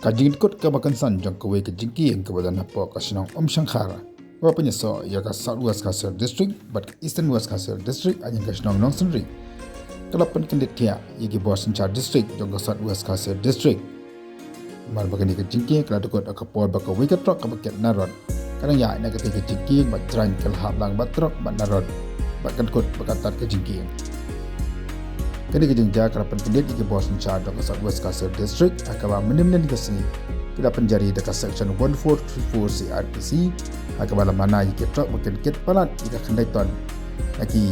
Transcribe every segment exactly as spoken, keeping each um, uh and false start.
Ka jingdkut kaba kongsan jong kawei ka jingkieng kaba don hapoh ka shnong Umshangkhar, kaba pynïasoh ïa ka South West Khasi Hills District bad ka Eastern West Khasi Hills District, ha ka shnong Nongsynri, ka la pynkyndit thiah ïa ki bor synshar district jong ka South West Khasi Hills District. Namar ba kane ka jingkieng ka la dkut ha ka por ba kawei ka trok kaba kit narod ka dang ïaid na katei ka jingkieng, bad jrang ka la hap lang bad trok bad narod, bad ka dkut bad ka tad ka jingkieng. Kane ka jingjia ka la pynkyndit ïa ki bor synshar jong ka South West Khasi Hills District ha kaba mynne mynne ka sngi ki la pynjari da ka Section one four three four C R P C, ha kaba la mana ïa ki trok ba kin kit palat ïa ka khyndai ton na ki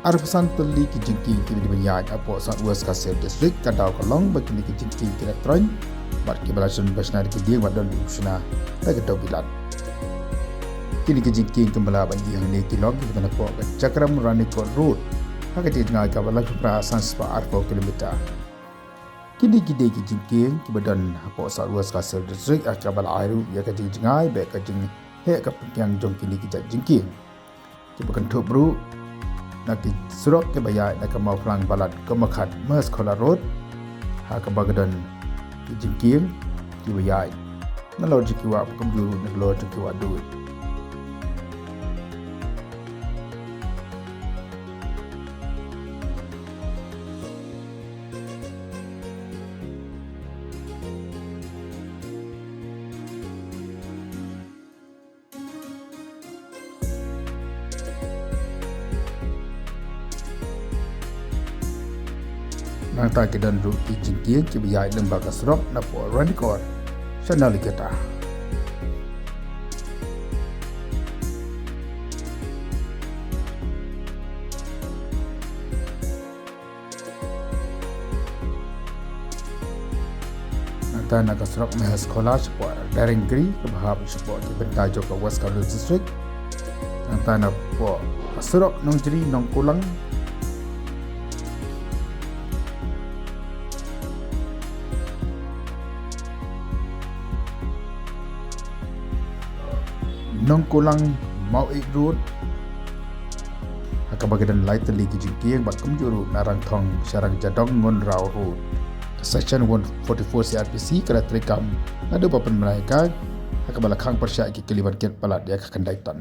arphew san tylli ki jingkieng kiba dei ban ïaid hapoh South West Khasi Hills District. Ka daw ka long ba kine ki jingkieng ki la troiñ bad kiba la shon ba shna da ki dieng bad don ba shna da ka dewbilat. Kine ki jingkieng kiba la ban ïaid hangne ki long kiba don hapoh ka Chakraram Ranikot Road, ha ka jingïaid kaba laiphew phra san spah arphew kilometer. Kine ki dei ki jingkieng kiba don hapoh South West Khasi Hills District, ha kaba la ai ruh ïa ka jingïaid bad ka jingheh ka pyrshang jong kine ki jait jingkieng. Kiba kynthup ruh na ki surok kiba ïaid na ka Mawphlang Balat, Kongmakhat, Mahaskhola Road, ha kaba ka don ki jingkieng kiba ïaid nalor jong ki wah, kumjuh ruh nalor jong ki wah duh. Nangta ki don ruh ki jingkieng kiba ïaid lyngba ka surok napoh Ranikot sha Nalikata. Nangta na ka surok Mahaskhola shapoh Daringri kaba hap shapoh ki bynta jong ka West Khasi Hills District. Nangta napoh ka surok Nongjri Nongkulang. Nongkulang Maweit Road, ha kaba ka don lai tylli ki jingkieng bad kumjuh ruh na Rangthong sha Rangjadong Ngonraw Road. Ka Section one forty-four C R P C ka la treikam naduh ba pynbna ïa ka, ha kaba la khang pyrshah ïa ki kali ban kit palat ïa ka khyndai ton.